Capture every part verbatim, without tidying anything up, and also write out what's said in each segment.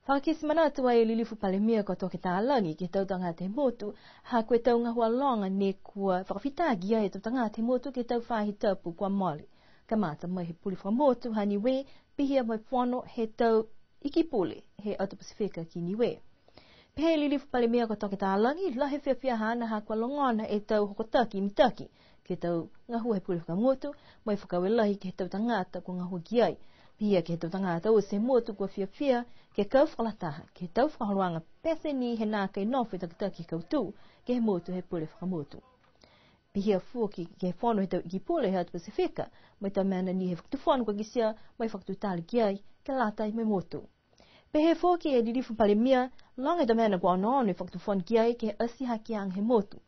Fakakite manatu ai e Lilifu Palemia ko Toke Talagi ke he tau tagata he motu, ha ko e tau gahua loga ne kua fakafitaki ai e tau tagata he motu ke he tau faahi tapu kua mole. Kamata mai he pule fakamotu ha Niue, pihia mo e fono he tau iki pule he atu Pasifika ki Niue. Pehē e Lilifu Palemia ko Toke Talagi, lahi e fiafia haana ha kua logona e tau hokotaki mitaki ke he tau gahua he pule fakamotu, mo e fakaaue lahi ke he tau tagata kua gahua ki ai. Pihia ke he tau tagata oti he motu kua fiafia ke kau fakalataha ke he tau fakaholoaga pete ni he nākai nofo e takitaki he kautū ke he motu he pule fakamotu. Pihia foki ke he fono he tau iki pule he atu Pasifika, mo e tau mena ni he fakatufono kua kitia mo e fakatutala ki ai ke lata mo e motu. Pehē foki e Lilifu Palemia, loga e tau mena kua onoono e fakatufono ki ai ke he ati hakeaga he motu.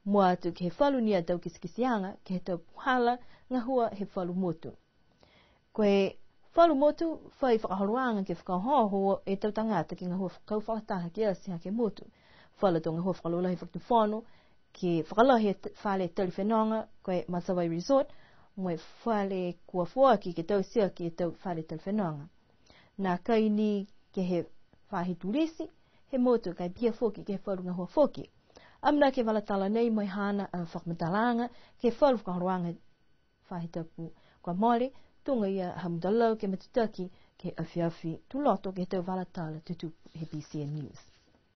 Mua atu ke he falu ni a tau kitekiteaga ke he tau puhala gahua he falu motu. Ko e falu motu fai fakaholoaga ke fakaohooho e tau tagata ke gahua kau fakalataha ke ati hake he motu. Falu tau gahua fakalaulahi he fakatufono, ke fakalahi e t-, fale tali fenoga, ko e Matavai Resort, mo e fale kua foaki ke taute aki e tau fale tali fenoga. Nākai ni ke he faahi tulisi he motu, ka e pihia foki ke he falu gahua foki. Amanaki e vala tala nei mo e haana a fakamatalaaga ke he falu fakaholoaga faahi tapu kua mole, tuga ia ha Mutalau ke matutaki ke he afiafi Tuloto ke he tau vala tala tutupu he B C N News.